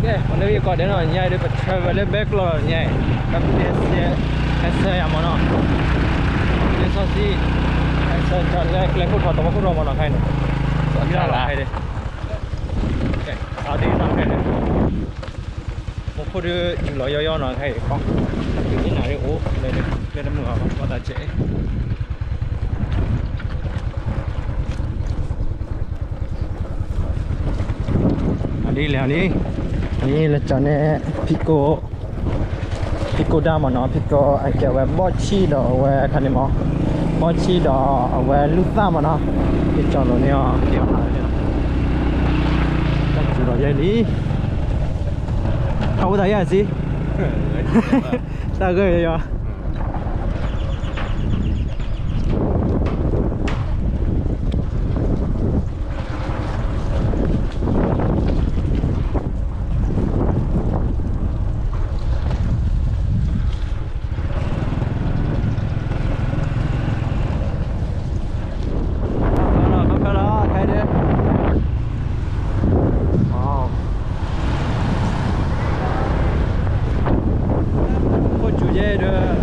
ကဲ ပန့ၣ်ယကိးဒဲးနီၤ ညါအံၤဒီး ပ travel လၢဘဲကျိးညါအံၤ ကပတဲစဲ ဟဲဆၢယၤမ့ၢ်နီၤ လၢစီဆှံ ဟဲဆၢလၢကျဲခိၣ်ထီၣ်တဝီခိၣ်ထီၣ်မ့ၢ်နီၤ ခဲအံၤန့ၣ် မ့ၢ်လီၤခဲအံၤ မူခိၣ်ဒုးယူၤလီၤယီယီနီၤ ခဲအံၤ က့ၤန့ၢ်နၤဒ်အိၣ်လၢတမုာ်ဘၣ် ဘၣ်သးစဲး အဒ်လဲၣ်န့ၣ် အံၤလၢကၠီၤန့ၣ် ဖံကိၣ် ဖံကိၣ်ဒါမ့ၢ်နီၤ ဖံကိၣ်အကဲဝဲဘီၣ်ဆံၣ်ဒီးအဝဲခါန့ၣ်မ့ၢ် ဘီၣ်ဆံၣ်ဒီးအဝဲလူၢ်သၣ်မ့ၢ်နီၤ ကၠီၤလိၤန့ၣ်အီၤ ကဲဝဲ တၢ်စူၤလီၤယဲလံ ထီၣ်ဝဲသးယဲၢ်စံ တၢ်ဂ့ၢ်ယီၤ ခိၣ်စူၤယဲဒီး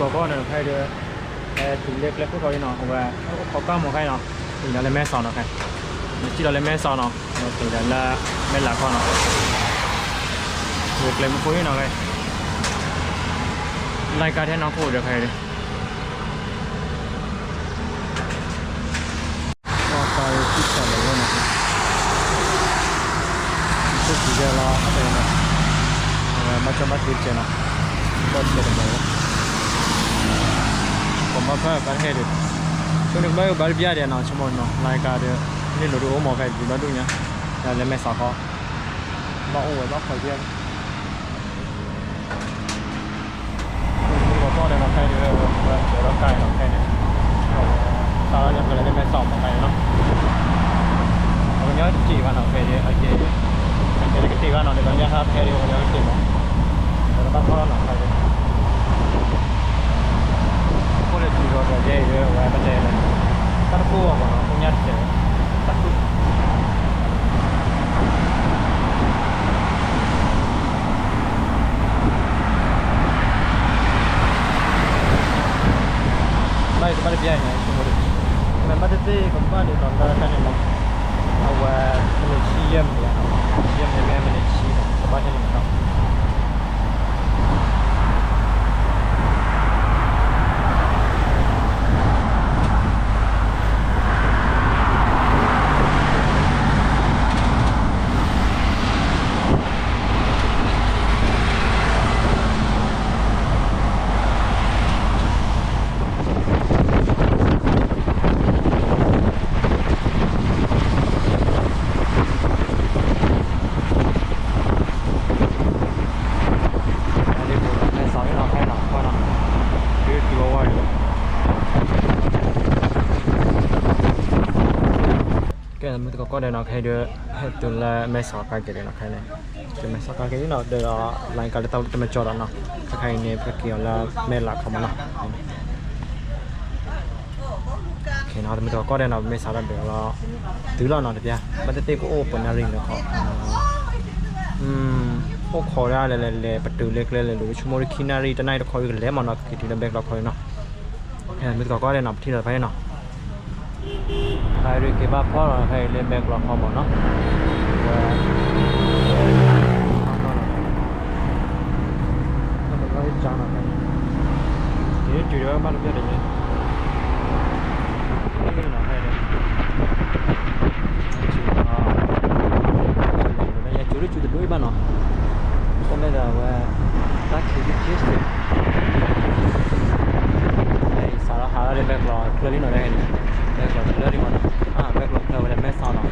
ကီၢ်န့ၣ် ဖဲဒီး ဟဲတုၤလၢကျဲခိၣ်ထီၣ်အံၤနီၤ အဝဲ အိၣ်ခိးကၢ်မီၤခဲအံၤနီၤ, အံၤဒီးလၢမဲဆီးနီၤခဲ, နစံၣ်ဒီးလၢမဲဆီးနီၤ, က့ၤဒီးလၢမဲလးခီနီၤ, ဝဲကျဲမုၢ်ခိၣ်အံၤနီၤခဲ, လၢကါထဲနီၢ်ခိၣ်ဒီးခဲဒီး ကီၢ်ကါရံၣ်ထံၣ်ဆၢလၢၤဝဲနီၤ, ခိၣ်စံးယဲၢ်လီၤ အတဲနီၤ, အဝဲဘၣ်ကၠီဘၣ်တ့စဲးနီၤ, ကီၢ်စဲးတမီၤဝဲ, ကီၢ်ဘၣ်ဖၢၣ်ကါတဟဲဒီး, ဆိကမိၣ်ကဘၣ်ဘၣ်တပျၢ်ဒဲးနီၤ ဆိကမိၣ်နီၤ လၢကါဒီး, န့ၣ်လိၤဒုးအိၣ်မီၤဖဲဒုးဘၣ်ဒိၣ်ညါ, ဒီးလၢမဲဆီးခီ, ဘၣ်အိၣ်ဝဲဘၣ်ခီယဲၢ် မုၢ်တကိးကီၢ်ဒီးနီၤ ခဲအံၤန့ၣ် ဝဲစဲးဒီးကါအံၤနီၤ ခဲအံၤန့ၣ် စးထီၣ်ညါဖဲလၢမဲဆီးမး ခဲအံၤနီၤ, ပှၤကညီတစဲးဘၣ်နီၤ ခဲအံၤ အကဲ အကဲကတ့ၢ်ဘၣ်နီၤ ဒီးကညီဟဲဖဲအံၤ ပှၤကညီတစဲးမး ဒီးဘၣ်ထီၣ်လီၤနီၤ ခဲအံၤ အဃိန့ၣ် တုၤဒီးပှၤယဲအံၤ ဝဲပတဲလၢ တၢ်တခိၣ်အဂီၢ်နီၤ အဃိညါတစဲး တၢ်ခိၣ် ဘၣ်ယကဘၣ်တပျၢ်အံၤန့ၣ် ဆိကမိၣ်ဒီး မ့ၢ်ဘၣ်တသ့ၣ်ကဘၣ်ဒ်သိးလၢတၢ်န့ၣ်မး အဝဲ မံးနံးဆံယဲၢ်မံးနံးနီၤ ဆံယဲၢ်မံးနံး မ့ၢ်မံးနံးဆံနီၤ ကဘၣ်ထဲန့ၣ်မးနီၤ ကဲ မုၢ်တကိးကီၢ်ဒီးနီၤ ခဲအံၤဒီး ဟဲတုၤလၢမဲဆီးကါက့ၤဒီးနီၤ ခဲအံၤန့ၣ် တုၤမဲဆီးကါက့ၤနီၤ ဒီး လၢကါလၢတၢ်တမၤကၠီဒီးနီၤ ခဲအံၤန့ၣ် ပကက့ၤအီၤလၢမဲလးခီမးနီၤ မုၢ်တကိးကီၢ်ဒီးနီၤ ပမ့ၢ်စးထီၣ်ဒီးလီၤ တုၤလီၤနီၤတပျၢ် ဘၣ်တသ့ၣ်ကအိၣ်ပှဲၤနၣ်ရံၣ်လၢခီ အိၣ်ခိးဒၣ်လဲၤလဲၤလဲၤ ပတုၤလၢကျဲလဲၤလိၤ ဆိကမိၣ်ဒီးခံနၣ်ရံၣ် တနၣ်ရံၣ်တခီ ကလဲၤမးနီၤ ကက့ၤတုၤလၢဘဲကျီခီလံနီၤ မုၢ်တကိးကီၢ်ဒီးနီၤ ပထံၣ်လီၤတဖၣ်န့ၣ်နီၤ ဖဲဒုးက့ၤဘၣ်ဖီၣ်လီၤ ဖဲအံၤလၢဘဲကျီခီမးနီၤ ဝဲ က့ၤတုၤဒီးဘၣ်တပျၢ်တညါ ကၠိလၢကၠိတဒိၣ်အံၤဘၣ်နီၤ ကမ့ၢ်ဒၣ်ဝဲ တၢ်ခံးဒုးက့စ့း စးထီၣ်ဟးထီၣ်လၢဘဲကျီချၢလံနီၤ ဘဲကျီချၢလံမးနီၤ ဘဲကျီချၢဝဲဒၣ်မဲဆီးနီၤ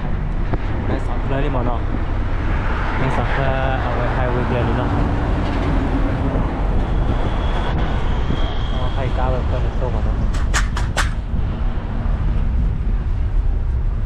မဲဆီးချၢလံမးနီၤ မဲဆီးချၢအဝဲ highway ကျဲလံနီၤ ဟဲကါဝဲချၢတသိးမးနီၤ ကါဝဲချၢတ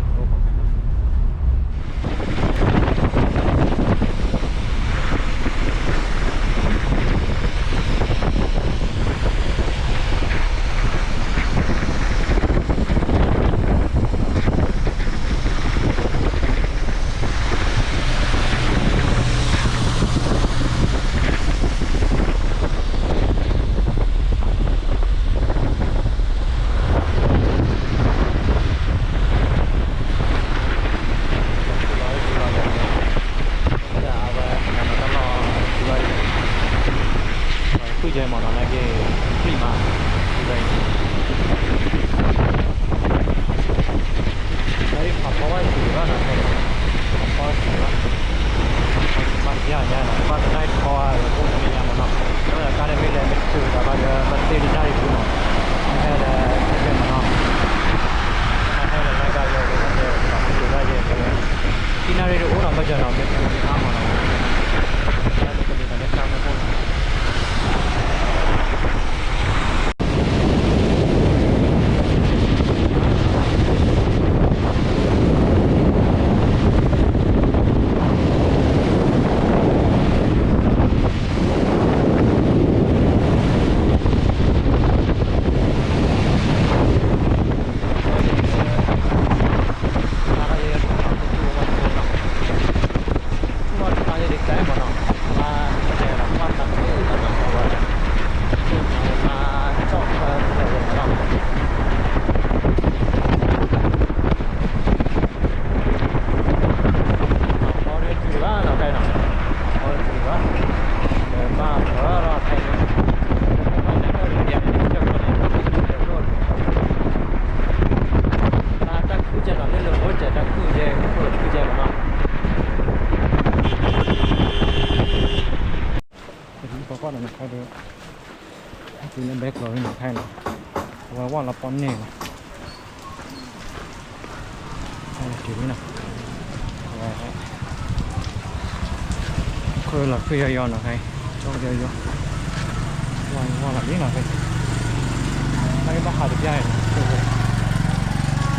သိးမးနီၤ နခါဒီး ဟဲတုၤလၢဘဲကျိးလံနီၤ ခဲအံၤနီၤ, အဝဲဝၣ်လီၤပီၣ်န့ၢ်လီၤ, တုၤလံနီၤ, အဝဲ ခိၣ်လီၤခုၣ်ယီယီနီၤ ခဲအံၤ, ကၠီယီယီ, ဝၣ်ဝၣ်လီၤလံနီၤ ခဲအံၤ, တၢ်ဂ့ၢ်ဘၣ်ဟးတပျၢ်အံၤနီၤ, ခိၣ်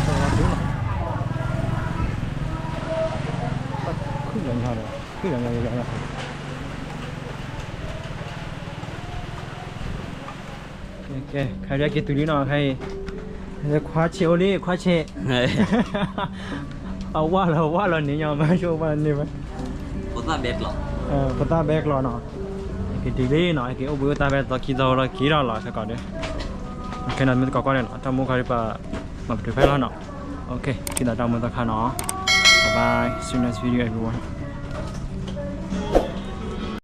လီၤဒုနီၤ, ခုၣ်လီၤညီဒီး ခုၣ်လီၤညီယီယီနီၤ ကဲ ခဲအံၤက့ၤတုၤလံနီၤ ခဲအံၤ, ခွါဆ့းအိၣ်လံ ခွါဆ့း, အဝၣ်လၢဝၣ်လီၤန့ၣ်ညီ မ့ၢ်ဆိဝၣ်န့ၢ်ဝဲ, ဖိသၣ်ဘဲကျိးနီၤ, က့ၤတုၤလံနီၤ က့ၤအိၣ်ဘှံးအိၣ်သါဖဲသီခံသီလီၤ က့ၤထီၣ်လီၤခဲကိးဒီး, ခဲနီၤ မ့ၢ်တကိးကွၢ်န့ၣ်လီၤ တၢ်မူခါဒ်ပှၤ မၤပတုာ်ဖဲလီၤနီၤ, ခံသီတၢ်မူသီခါနီၤ, bye bye, see you next video everyone.